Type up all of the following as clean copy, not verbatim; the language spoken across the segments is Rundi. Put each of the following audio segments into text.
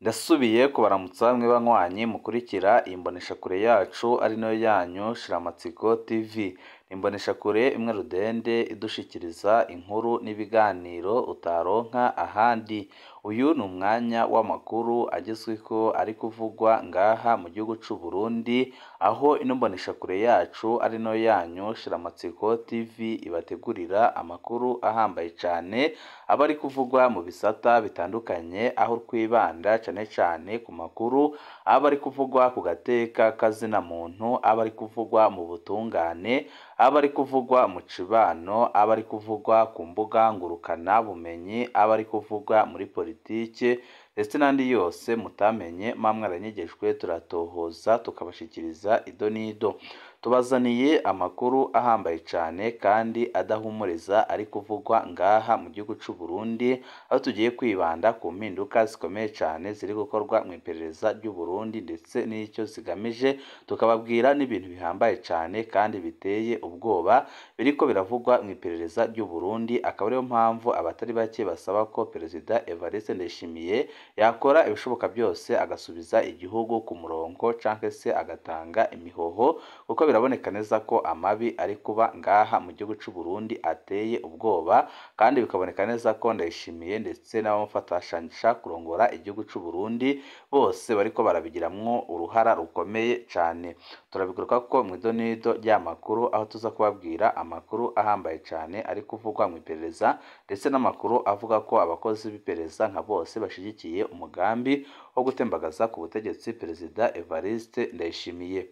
Ndasubiye kubaramutsa mwe banywanyi mukurikira iyi mboneshakure yacu ari nayo yanyu Shiramatsiko TV. Ni imboneshakure imwe rudende idushikiriza inkuru n'ibiganiro utaronka ahandi. Uyu ni umwanya w'amakuru agezweho ari kuvugwa ngaha mu gihugu c'u Burundi, aho ino mboneshakure yacu ari nayo yanyu Shiramatsiko TV ibategurira amakuru ahambaye cane aba ari kuvugwa mu bisata bitandukanye, aho twibanda cane cane ku makuru aba ari kuvugwa ku gateka kazina muntu, aba ari kuvugwa mu butungane, aba ari kuvugwa mu cibano, aba ari kuvugwa ku mbuga ngurukana bumenyi, aba ari kuvugwa muri politike ndetse n'andi yose mutamenye mwa mwaranyegejwe, turatohoza tukabashikiriza ido n'ido. Tubazaniye amakuru ahambaye cane kandi adahumuriza ari kuvugwa ngaha mu gihugu c'u Burundi, aho tugiye kwibanda ku mpinduka zikomeye cane ziri gukorwa mu iperereza ry'u Burundi ndetse n'icyo zigamije, tukababwira n'ibintu bihambaye cane kandi biteye ubwoba biriko biravugwa mu iperereza ry'u Burundi. Akaba ariyo mpamvu abatari bake basaba ko Perezida Evariste Ndayishimiye yakora ibishoboka byose agasubiza igihugu ku murongo canke se agatanga imihoho, kuko biraboneka neza ko amabi ari kuba ngaha mu gihugu c'u Burundi ateye ubwoba, kandi bikaboneka neza ko Ndayishimiye ndetse n'abamufatashanisha kurongora igihugu c'u Burundi bose bariko barabigiramwo uruhara rukomeye cane. Turabigaruka ko mu idonido ry'amakuru, aho tuza kubabwira amakuru ahambaye cane ari kuvugwa mu iperereza ndetse n'amakuru avuga ko abakozi b'iperereza nka bose bashigikiye umugambi wo gutembagaza ku butegetsi Perezida Evariste Ndayishimiye.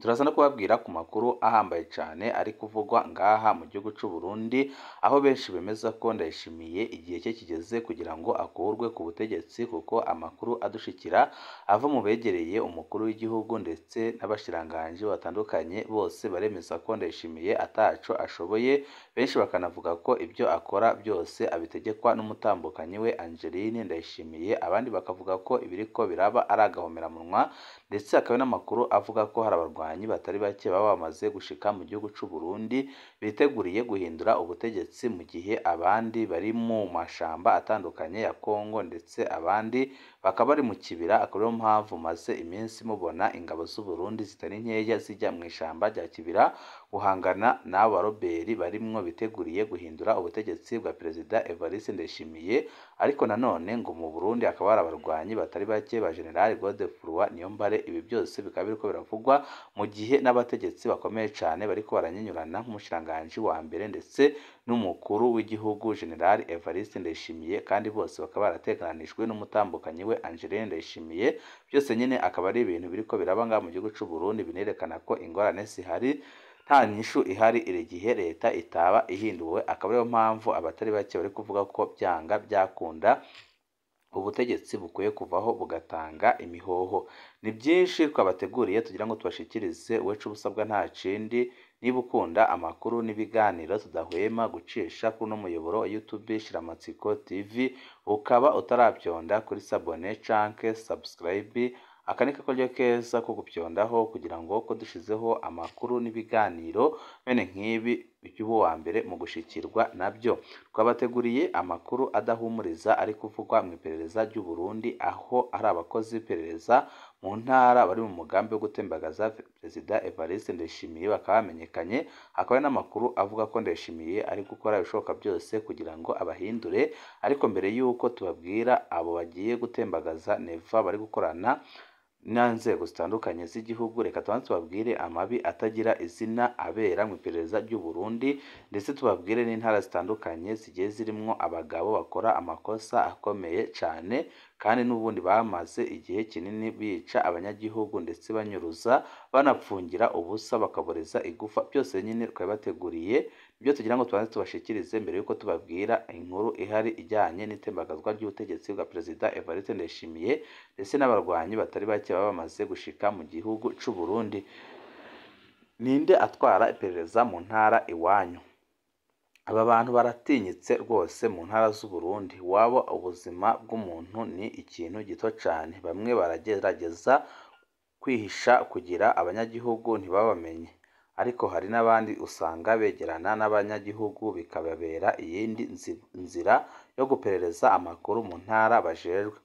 Turaza no kubabwira ku makuru ahambaye cane ari kuvugwa ngaha mu gihugu c'u Burundi, aho benshi bemeza ko Ndayishimiye igihe cye kigeze kugira ngo akurwe ku butegetsi, kuko amakuru adushikira ava mu begereye umukuru w'igihugu ndetse n'abashikiranganji batandukanye bose baremeza ko Ndayishimiye ataco ashoboye. Benshi bakanavuga ko ibyo akora byose abitegekwa n'umutambukanyi we Angeline Ndayishimiye, abandi bakavuga ko ibiriko biraba ari agahomeramunwa, ndetse hakaba n'amakuru avuga ko hari abarwanyi batari bake baba bamaze gushika mu gihugu c'u Burundi biteguriye guhindura ubutegetsi, mu gihe abandi bari mu mashamba atandukanye ya Kongo ndetse abandi bakaba bari mu kibira. Akaba ariyo mpamvu maze iminsi mubona ingabo z'u Burundi zitari nkeya zijya mu ishamba rya Kibira guhangana n'abo baroberi barimwo biteguriye guhindura ubutegetsi bwa Perezida Evariste Ndayishimiye. Ariko nanone ngo mu Burundi hakaba hari abarwanyi batari bake ba General Godefroid Niyombare. Ibi byose bikaba biriko biravugwa mu gihe n'abategetsi bakomeye cane bariko baranyinyurana nk'umushikiranganji wa mbere ndetse n'umukuru w'igihugu General Evariste Ndayishimiye, kandi bose bakaba barateganijwe n'umutambukanyi we Angeline Ndayishimiye. Byose nyene akaba ari ibintu biriko biraba ngaha mu gihugu c'u Burundi, binerekana ko ingorane zihari, nta nyishu ihari iri gihe leta itaba ihinduwe. Akaba ariyo mpamvu abatari bake bari kuvuga ko byanga byakunda ubutegetsi bukwiye kuvaho bugatanga imihoho. Ni byinshi twabateguriye tugira ngo tubashikirize, uwecu ubusabwa nta kindi. Niba ukunda amakuru n'ibiganiro tudahwema gucisha kuri uno muyoboro wa YouTube Shiramatsiko TV, ukaba utarabyonda kuri sabone canke subscribe, aka ni kakoryo keza ko gupyondaho kugira ngo ko dushizeho amakuru n'ibiganiro bene nk'ibi by'ubu wa mbere mu gushikirwa nabyo. Twabateguriye amakuru adahumuriza ari kuvugwa mu iperereza ry'u Burundi, aho ari abakozi b'iperereza mu ntara bari mu mugambi wo gutembagaza Perezida Evariste Ndayishimiye bakaba bamenyekanye. Hakaba n'amakuru avuga ko Ndayishimiye ari gukora ibishoboka byose kugira ngo abahindure, ariko mbere y'uko tubabwira abo bagiye gutembagaza Neva bari gukorana n'inzego zitandukanye z'igihugu, reka tubanze tubabwire amabi atagira izina abera mu iperereza ry'u Burundi, ndetse tubabwire n'intara zitandukanye zigiye zirimwo abagabo bakora amakosa akomeye cane, kandi n'ubundi bamaze igihe kinini bica abanyagihugu ndetse banyuruza banapfungira ubusa bakaboreza igufa. Byose nyine twabibateguriye, ibyo tugira ngo tubanze tubashikirize mbere y'uko tubabwira inkuru ihari ijyanye n'itembagazwa ry'ubutegetsi bwa Perezida Evariste Ndayishimiye ndetse n'abarwanyi batari bake baba bamaze gushika mu gihugu c'u Burundi. Ninde atwara iperereza mu ntara iwanyu? Aba bantu baratinyitse rwose mu ntara z'u Burundi. Waba ubuzima bw'umuntu ni ikintu gito cane. Bamwe baragerageza kwihisha kugira abanyagihugu ntibabamenye, ariko hari n'abandi usanga begerana n'abanyagihugu bikababera iyindi nzira yo guperereza amakuru mu ntara bajejwe.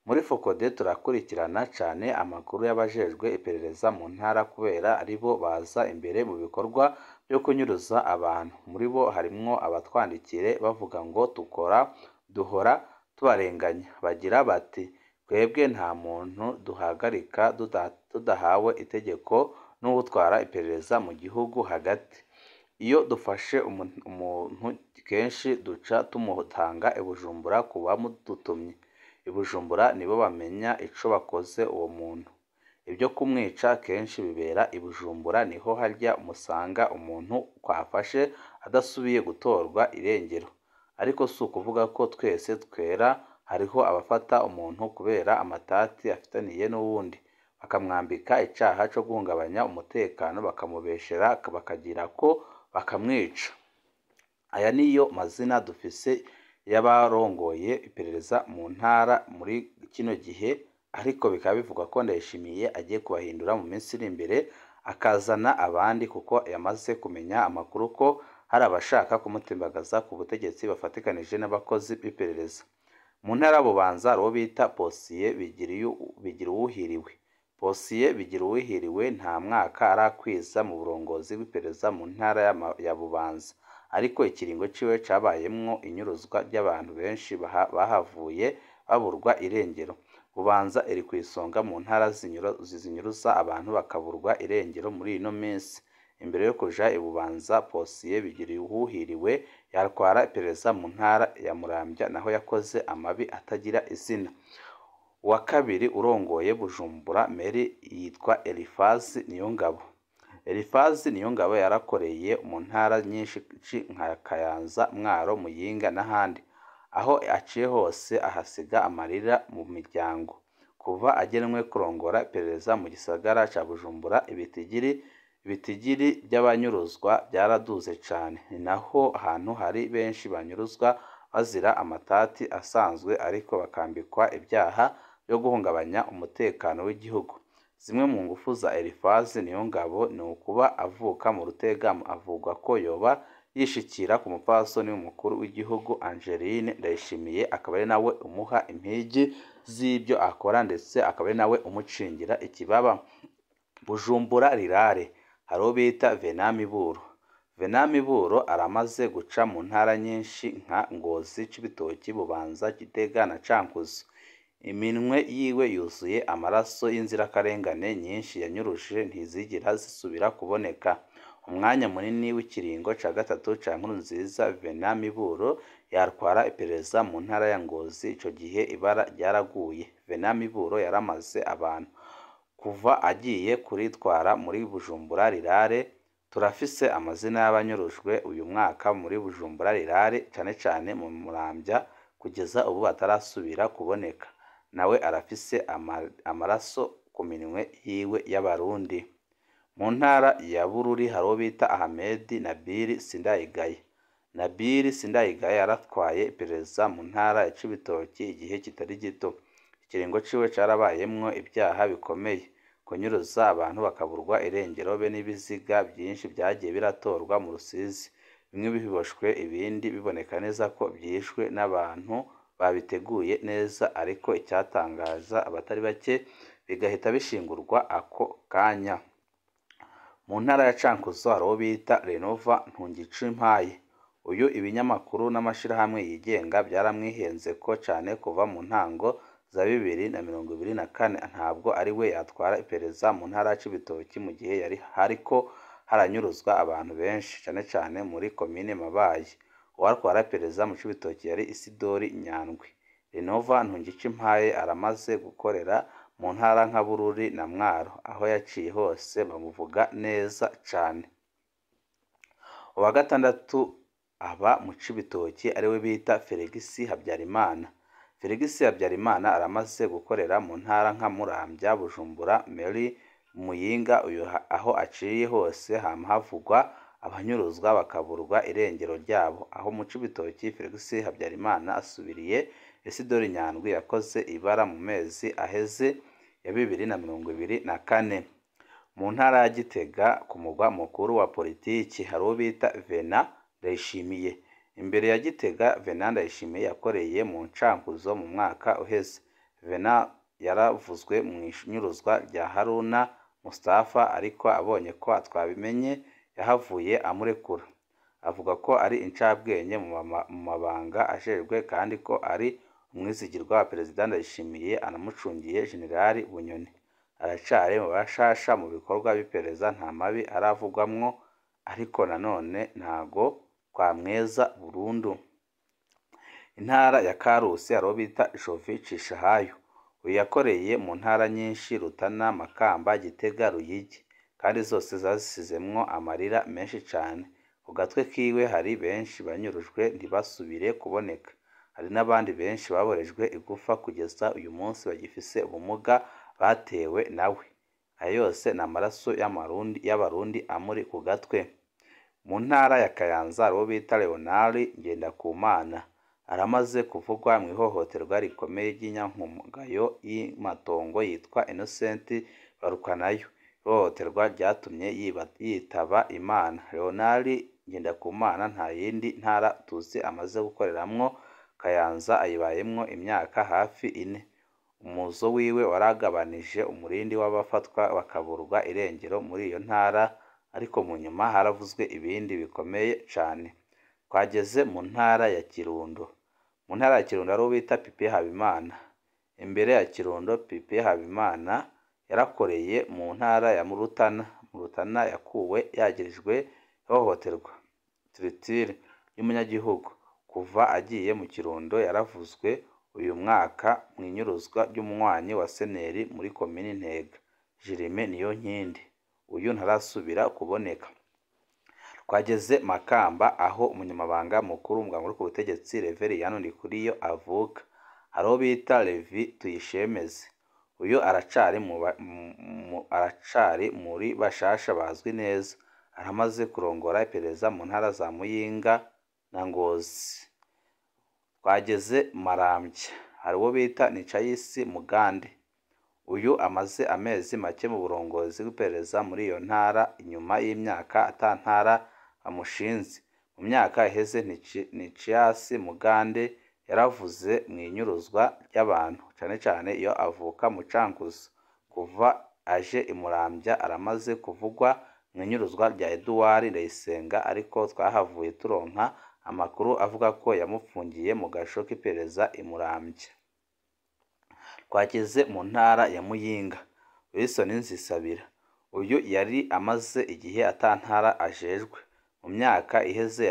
Muri Fokode turakurikirana cane amakuru y'abajejwe iperereza mu ntara kubera aribo baza imbere mu bikorwa vyo kunyuruza abantu. Muri bo harimwo abatwandikire bavuga ngo duhora tubarenganya. Bagira bati twebwe nta muntu duhagarika tudahawe itegeko n'uwutwara iperereza mu gihugu hagati. Iyo dufashe umuntu kenshi duca tumutanga i Bujumbura ku bamudutumye. I Bujumbura nibo bamenya ico bakoze uwo muntu. Ibyo kumwica kenshi bibera i Bujumbura, niho harya musanga umuntu twafashe adasubiye gutorwa irengero. Ariko si ukuvuga ko twese twera, hariho abafata umuntu kubera amatati afitaniye n'uwundi, bakamwambika icaha co guhungabanya umutekano, bakamubeshera bakagirako bakamwica. Aya niyo mazina dufise y'abarongoye iperereza mu ntara muri kino gihe, ariko bikaba bivugwa ko Ndayishimiye agiye kubahindura mu minsi iri imbere akazana abandi, kuko yamaze kumenya amakuru ko hari abashaka kumutembagaza ku butegetsi bafatikanije n'abakozi b'iperereza. Mu ntara ya Bubanza hari uwo bita Posiye Bigiruwuhiriwe. Posiye Bigiruwuhiriwe nta mwaka arakwiza mu burongozi bw'iperereza mu ntara ya Bubanza, ariko ikiringo ciwe cabayemwo inyuruzwa ry'abantu benshi bahavuye baburwa irengero. Bubanza iri kw'isonga mu ntara zinyuruza abantu bakaburwa irengero muri ino minsi. Imbere yo kuja i Bubanza, Posiye Bigiruwuhiriwe yatwara iperereza mu ntara ya Muramvya, naho yakoze amabi atagira izina. Uwa kabiri urongoye Bujumbura Meri yitwa Elifazi Niyongabo. Elifazi Niyongabo yarakoreye mu ntara nyinshi nka Kayanza, Mwaro, Muyinga n'ahandi. Aho aciye hose ahasiga amarira mu miryango. Kuva agenwe kurongora iperereza mu gisagara ca Bujumbura, ibitigiri by'abanyuruzwa byaraduze cane. Ni naho hantu hari benshi banyuruzwa bazira amatati asanzwe, ariko bakambikwa ibyaha byo guhungabanya umutekano w'igihugu. Zimwe mu ngufu za Elifazi Niyongabo ni ukuba avuka mu Rutegama, avugwa ko yoba yishikira ku mupfasoni w'umukuru w'igihugu Angeline Ndayishimiye, akaba ari nawe umuha impigi z'ibyo akora, ndetse akaba ari nawe umucingira ikibaba. Bujumbura Rirare hari uwo bita Venant Miburo. Venant Miburo aramaze guca mu ntara nyinshi nka Ngozi, Cibitoki, Bubanza, Gitega na Cankuzo. Iminwe yiwe yuzuye amaraso y'inzirakarengane nyinshi yanyuruje ntizigira zisubira kuboneka. Umwanya munini w'ikiringo ca gatatu ca Nkurunziza, Venant Miburo yatwara iperereza mu ntara ya Ngozi, ico gihe ibara ryaraguye. Venant Miburo yaramaze abantu. Kuva agiye kuritwara muri Bujumbura Rirare, turafise amazina y'abanyurujwe uyu mwaka muri Bujumbura Rirare, cane cane mu Muramvya, kugeza ubu batarasubira kuboneka. Nawe arafise amaraso ku minwe yiwe y'Abarundi. Mu ntara ya Bururi hari uwo bita Ahmed Nabili Sindayigaya. Nabili Sindayigaya yaratwaye iperereza mu ntara ya Cibitoki igihe kitari gito. Ikiringo ciwe carabayemwo ibyaha bikomeye, kunyuruza abantu bakaburwa irengero be n'ibiziga byinshi byagiye biratorwa mu Rusizi, bimwe biboshwe ibindi biboneka neza ko byishwe n'abantu babiteguye neza, ariko icyatangaza abatari bake bigahita bishingurwa ako kanya. Mu ntara ya Cankuzo hari uwo bita Renova Ntungicimpaye. Uyu ibinyamakuru n'amashirahamwe yigenga byaramwihenzeko cane kuva mu ntango za 2024. Ntabwo ari we yatwara iperereza mu ntara ya Cibitoki mu gihe yari hariko haranyuruzwa abantu benshi, cane cane muri komine Mabayi. Uwatwara iperereza mu Cibitoki yari Isidori Nyandwi. Renova Ntungicimpaye aramaze gukorera mu ntara nka Bururi na Mwaro, aho yaciye hose bamuvuga neza cane. Uwa gatandatu aba mu Cibitoki ariwe bita Feligisi Habyarimana. Feligisi Habyarimana aramaze gukorera mu ntara nka Muramvya, Bujumbura, Meri, Muyinga. Uyu aho aciye hose hama havugwa abanyuruzwa bakaburwa irengero ryabo. Aho mu Cibitoki Feligisi Habyarimana asubiriye Isidori Nyandwi yakoze ibara mu mezi aheze ya 2024. Mu ntara ya Gitega ku mugwa mukuru wa politiki hari uwo bita Venant Ndayishimiye. Imbere ya Gitega, Venant Ndayishimiye yakoreye mu Cankuzo mu mwaka uheze. Venant yaravuzwe mu inyuruzwa rya Haruna Mustafa, ariko abonye ko twabimenye yahavuye amurekura. Avuga ko ari incabwenge mu mabanga ajejwe kandi ko ari umwizigirwa wa Perezida Ndayishimiye, anamucungiye General Bunyoni. Aracari mu bashasha mu bikorwa by'iperereza, nta mabi aravugwamwo, ariko nanone ntago twamweza burundu. Intara ya Karusi hari uwo bita Jovi Cishahayo. Uyu yakoreye mu ntara nyinshi: Rutana, Makamba, Gitega, Ruyigi, kandi zose zazisizemwo amarira menshi cane. Ku gatwe kiwe hari benshi banyurujwe ntibasubire kuboneka. Hari n'abandi benshi baborejwe igufa kugeza uyu munsi bagifise ubumuga batewe nawe. Ayo yose ni amaraso y'Abarundi amuri ku gatwe. Mu ntara ya Kayanza hari uwo bita Leonard Ngendakumana. Aramaze kuvugwa mu ihohoterwa rikomeye ry'inyankamugayo y'amatongo yitwa Innocent Barukanayo. Ihohoterwa ryatumye yitaba Imana. Leonard Ngendakumana nta yindi ntara tuzi amaze gukoreramwo, Kayanza ayibayemwo imyaka hafi 4. Umuzo wiwe waragabanije umurindi w'abafatwa bakaburwa irengero muri iyo ntara, ariko mu nyuma haravuzwe ibindi bikomeye cane. Twageze mu ntara ya Kirundo. Mu ntara ya Kirundo hari uwo bita Pipi Habimana. Imbere ya Kirundo, Pipi Habimana yarakoreye mu ntara ya Rutana. Mu Rutana yakuwe yagirijwe ihohoterwa tiritire y'umunyagihugu. Kuva agiye mu Kirundo yaravuzwe uyu mwaka mu inyuruzwa ry'umunywanyi wa Seneri muri komini Ntega, Jereme Niyonkindi. Uyu ntarasubira kuboneka. Twageze Makamba aho umunyamabanga mukuru w'umugambwe uri ku butegetsi Reveriyani Ndikuriyo avuka. Hari uwo bita Levi Tuyishemeze. Uyu aracari muri bashasha bazwi neza. Aramaze kurongora iperereza mu ntara za Muyinga na Ngozi. Twageze Marambya. Hari uwo bita Nicayisi Mugande. Uyu amaze amezi make mu burongozi bw'iperereza muri iyo ntara inyuma y'imyaka ata ntara amushinze. Mu myaka iheze Nicayisi Mugande yaravuze mu inyuruzwa ry'abantu, cane cane iyo avuka mu Cankuzo. Kuva aje i Muramvya aramaze kuvugwa mu inyuruzwa rya Edouard Ndayisenga, ariko twahavuye turonka amakuru avuga ko yamupfungiye mu gasho k'iperereza i Muramvya. Twageze mu ntara ya Muyinga. Wilson Nzisabira. Uyu yari amaze igihe ata ntara ajejwe. Mu myaka iheze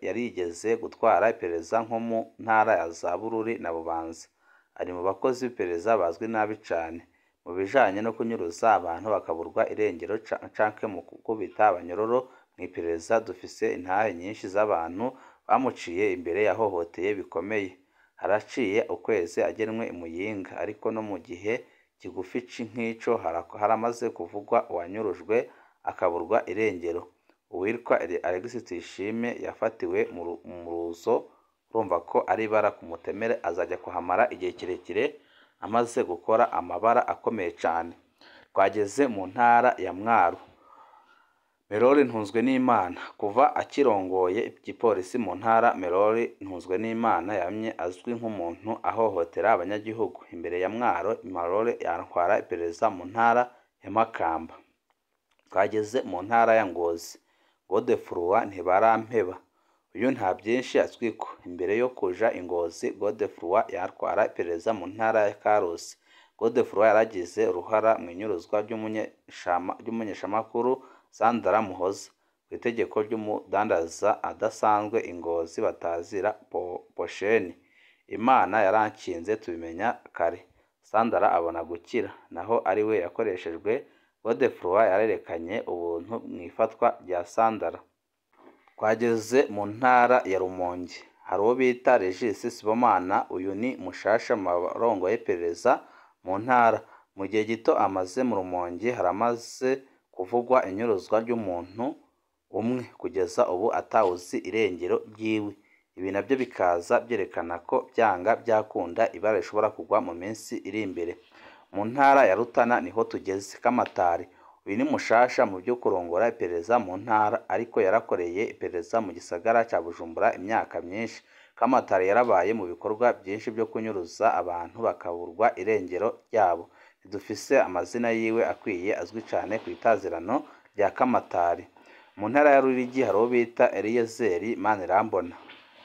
yarigeze gutwara iperereza nko mu ntara ya za Bururi na Bubanza. Ari mu bakozi b'iperereza bazwi nabi cane mu bijanye no kunyuruza abantu bakaburwa irengero canke mu gukubita abanyororo mu iperereza. Dufise intahe nyinshi z'abantu bamuciye imbere yahohoteye bikomeye. Haraciye ukwezi agenwe i Muyinga, ariko no mu gihe kigufi nk'ico haramaze kuvugwa uwanyurujwe akaburwa irengero. Uwitwa Alexis Tuyishime yafatiwe mu ruzo, urumva ko ari ibara ku mutemere, azajya kuhamara igihe kirekire amaze gukora amabara akomeye cane. Twageze mu ntara ya Mwaro. Merori Ntunzwenimana. Kuva akirongoye igipolisi mu ntara, Merori Ntunzwenimana yamye azwi nk'umuntu ahohotera abanyagihugu. Imbere ya Mwaro, Merori yantwara iperereza mu ntara ya Makamba. Twageze mu ntara ya Ngozi. Godefroid Ntibarampeba. Uyu nta byinshi azwiko. Imbere yo kuja i Ngozi, Godefroid yatwara iperereza mu ntara ya Karusi. Godefroid yaragize uruhara mu inyuruzwa ry'umunyeshamakuru Sandra Muhoza ku itegeko ry'umudandaza adasanzwe i Ngozi batazira Posheni. Imana yarankinze tubimenya kare. Sandra abona gukira, naho ari we yakoreshejwe. Godefroid yarerekanye ubuntu mu ifatwa rya Sandra. Twageze mu ntara ya Rumonge. Hari uwo bita Regis Sibomana. Uyu ni mushasha mu barongoye iperereza mu ntara. Mu gihe gito amaze mu Rumonge haramaze kuvugwa inyuruzwa ry'umuntu umwe kugeza ubu atawuzi irengero ryiwe. Ibi nabyo bikaza byerekana ko byanga byakunda ibara rishobora kugwa mu minsi iri imbere. Mu ntara ya Rutana niho tugeze. Kamatari. Uyu ni mushasha mu byo kurongora iperereza mu ntara, ariko yarakoreye iperereza mu gisagara ca Bujumbura imyaka myinshi. Kamatari yarabaye mu bikorwa byinshi byo kunyuruza abantu bakaburwa irengero ryabo. Ntidufise amazina yiwe akwiye azwi cane kw'itazirano rya Kamatari. Mu ntara ya Ruyigi hari uwo bita Eliyezeri Manirambona.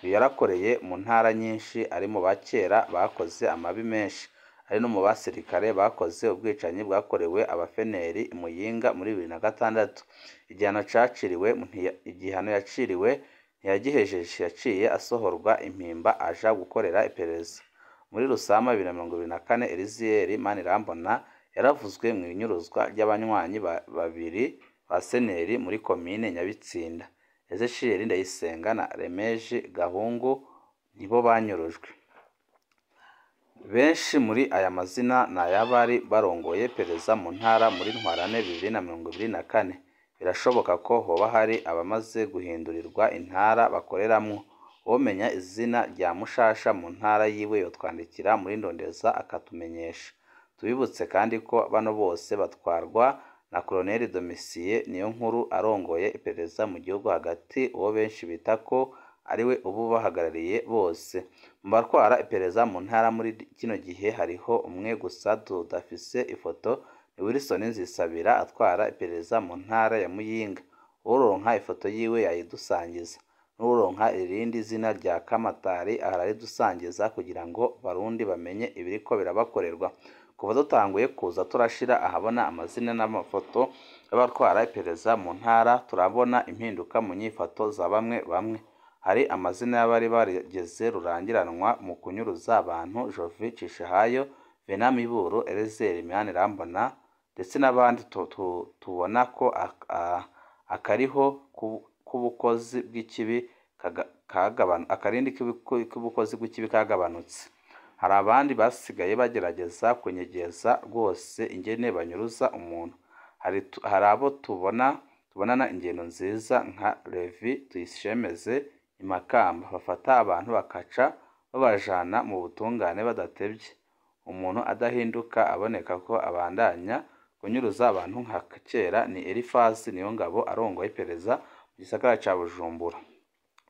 Uyu yarakoreye mu ntara nyinshi, ari mu bakera bakoze amabi menshi, ari no mu basirikare bakoze ubwicanyi bwakorewe abafeneri i Muyinga muri 2006. Igihano yaciriwe ntiyagihejeje, yaciye asohorwa impimba aja gukorera iperereza. Muri Rusama 2024, Eliziyeri Manirambona yaravuzwe mw'inyuruzwa ry'abanywanyi babiri ba Seneri muri komine Nyabitsinda. Ezeciyeri Ndayisenga na Remeji Gahungu nibo banyurujwe. Benshi muri aya mazina ni ay'abari barongoye iperereza mu ntara muri Ntwarante 2024. Birashoboka ko hoba hari abamaze guhindurirwa intara bakoreramwo. Uwomenya izina rya mushasha mu ntara yiwe yotwandikira muri Ndondeza akatumenyesha. Tubibutse kandi ko bano bose batwarwa na Colonel Domitien Niyonkuru arongoye iperereza mu gihugu hagati, uwo benshi bita ko ariwe uba ubahagarariye bose. Mu batwara iperereza mu ntara muri kino gihe hariho umwe gusa tudafise ifoto, ni Wilson Nzisabira atwara iperereza mu ntara ya Muyinga. Uworonka ifoto yiwe yayidusangiza, n'uworonka irindi zina rya Kamatari araridusangiza kugira ngo Barundi bamenye ibiriko birabakorerwa. Kuva dutanguye kuza turashira ahabona amazina n'amafoto y'abatwara iperereza mu ntara, turabona impinduka mu nyifato za bamwe bamwe. Hari amazina y'abari barigeze rurangiranwa mu kunyuruza abantu: Jovi Cishahayo, Venant Miburo, Eliezer Manirambona ndetse n'abandi. Tubona ko akariho k'ubukozi bw'ikibi akarindi k'ubukozi bw'ikibi kagabanutse. Hari abandi basigaye bagerageza kunyegeza rwose ingene banyuruza umuntu. Hari abo tubonana ingendo nziza nka Levi Tuyishemeze i Makamba, bafata abantu bakaca babajana mu butungane badatevye. Umuntu adahinduka aboneka ko abandanya kunyuruza abantu nka kera ni Eliphaz Niyongabo arongoye iperereza mu gisagara ca Bujumbura.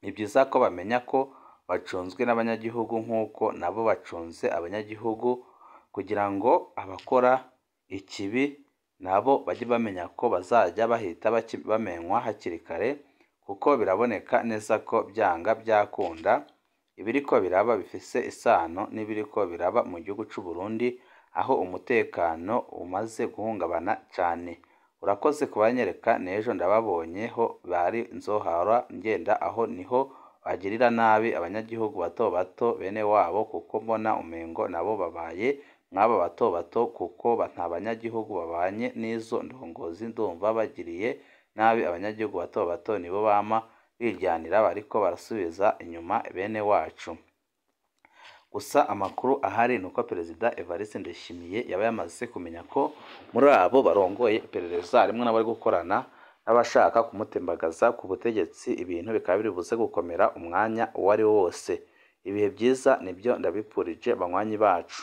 Ni vyiza ko bamenya ko bacunzwe n'abanyagihugu nk'uko nabo bacunze abanyagihugu, kugira ngo abakora ikibi nabo bajye bamenya ko bazajya bahita bamenywa hakiri kare, kuko biraboneka neza ko byanga byakunda ibiriko biraba bifise isano n'ibiriko biraba mu gihugu c'u Burundi, aho umutekano umaze guhungabana cane. Urakoze kubanyereka n'ejo ndababonye ho bari nzohora ngenda aho niho bagirira nabi abanyagihugu bato bato bene wabo, kuko mbona umengo nabo babaye nk'aba bato bato, kuko nta banyagihugu babanye n'izo ndongozi. Ndumva bagiriye nabi abanyagihugu bato bato, nibo bama biryanira bariko barasubiza inyuma bene wacu. Gusa amakuru ahari nuko Perezida Evariste Ndayishimiye yaba yamaze kumenya ko muri abo barongoye iperereza harimwo n'abari gukorana n'abashaka kumutembagaza ku butegetsi, ibintu bikaba biri buze gukomera umwanya uwo ari wo wose. Ibihe byiza nibyo ndabipfurije banywanyi bacu.